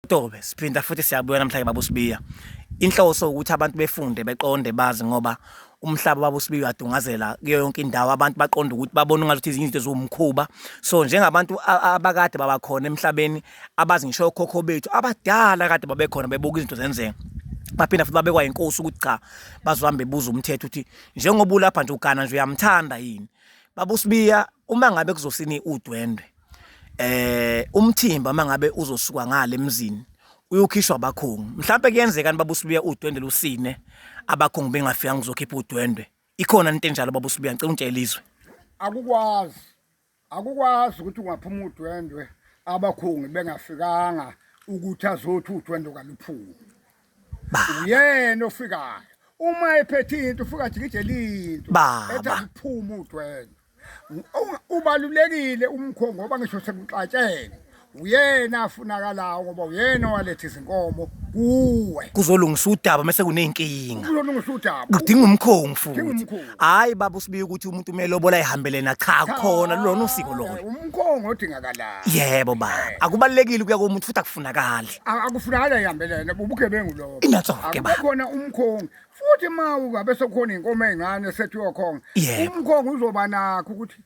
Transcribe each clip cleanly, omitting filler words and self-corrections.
Tobe siphinda futhi siyabuya namhlanje baba uSibiya. Inhloso ukuthi abantu befunde beqonde bazi ngoba umhlaba baba uSibiya uyadungazela kuyo yonke indawo abantu baqonde ukuthi babona ungathi izinto eziwumkhuba. So njengabantu abakade babakhona emhlabeni abazi ngisho okhokho bethu abadala kade babekhona bebuka izinto zenzeka. Baphinda futhi babekwa inkosi ukuthi cha bazohamba bebuza umthetho ukuthi njengoba ulapha nje ugana nje uyamthanda yini. Baba uSibiya uma ngabe kuzosini udwendwe umthimba mangabe uzosuka ngale emzini uyokhishwa abakhongi mhlawumbe kuyenzeka baba uSibiya udwendwe lusine abakhongi bengafikanga kuzokhipha udwendwe ikhona into enjalo baba uSibiya ngicela ungitshele izwe. Akukwazi akukwazi ukuthi ungaphuma udwendwe abakhongi bengafikanga ukuthi azothi udwendwe kaluphume. Uyena ofikayo uma ephethe into ufika ajikijele into ethi akuphume udwendwe. Ubalulekile umkho ngoba ngisho sekuxatshene uyena afunakalayo ngoba uyena owaletha izinkomo kuwe. Kuzolungisa udaba mase kuneyinkinga. Kuzolungisa udaba. Kudinga umkhongi futhi. Hayi baba uSibiya ukuthi umuntu umele lobola ehambele na cha khona lona usiko lolo. Umkhongi odingakalayo. Yebo baba. Akubalekile ukuya komuntu futhi akufunakali. Akufunakala ihambelene ubugebengu lobo. Inatso-ke baba. Akukhona umkhongi futhi uma ungabe sekukhona inkomo ey'ncane sethi uyokhonga umkhonga uzoba nakho ukuthi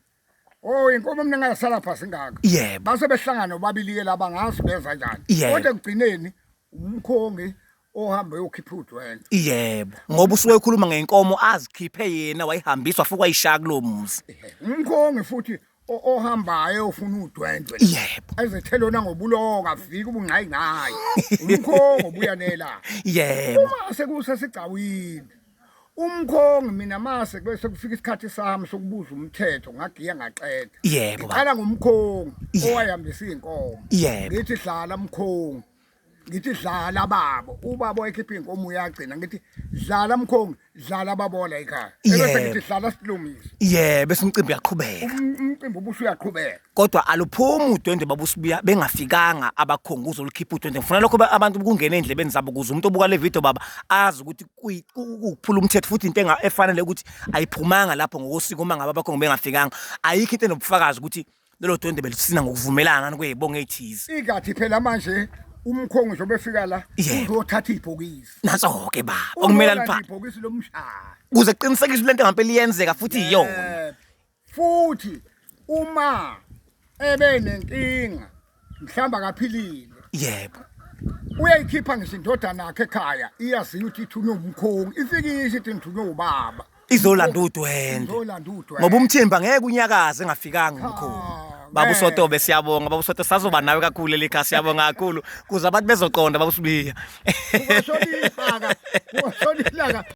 oh inkomo mina ngasala phasi ngaka. Base behlangana bobabili-ke laba ngazi benza njani. Kodwa ekugcineni umkhongi ohamba uyokhipha udwendwe. Yebo, ngoba usuke ekhuluma ngenkomo azikhiphe yena wayihambiswa futhi wayishaya kulowo muzi. Umkhongi futhi ohambayo ofuna udwendwe. Ezethelona ngobulongo afike ubungqayingqayi. Umkhongi obuya nela. Uma sekusesigcawini umkhongi mina mase bese kufika isikhathi sami sokubuza umthetho ngagiya ngaqeda. Ngiqala ngomkhongi owayehambisa izinkomo. Ngithi dlala mkhongi. Ngithi dlala babo ubaba wayekhipha inkomo uyagcina ngithi dlala mkhongi dlala babola ekhaya ebese ngithi dlala silungise. Yebo, bese umcimbi uyaqhubeka. Umcimbi ubusho uyaqhubeka. Kodwa aluphumi udwendwe baba uSibiya bengafikanga abakhongi uzolukhipha udwendwe. Ngifuna lokho abantu kungene endlebeni zabo ukuze umuntu obuka le video baba azi ukuthi kuphula umthetho futhi into efanele ukuthi ayiphumanga lapho ngokosiko uma ngabe abakhongi bengafikanga. Ayikho into enobufakazi ukuthi lelo dwendwe belusina ngokuvumelana kwezibongo ezithize. Ikathi phela manje umkhongi njengoba efika la uzothatha ibhokisi. Nanso-ke baba okumele aliphathe. Ibhokisi lomshado. Kuze kuqinisekiswe lento ngampela iyenzeka futhi iyona. Futhi uma ebe nenkinga mhlawumbe akaphilile. Yebo. Uyayikhipha ngisho indodana yakhe ekhaya iyaziwa ukuthi ithunywe umkhongi ifike isho ithi ngithunywe ubaba. Izolanda udwendwe. Izolanda udwendwe. Ngoba umthimba ngeke unyakaze engafikanga umkhulu. Baba uSotobe siyabonga baba uSoto sazoba nawe kakhulu elikhaya siyabonga kakhulu kuze abantu bezoqonda baba uSibiya. Ungashona ilanga, ungashona ilanga.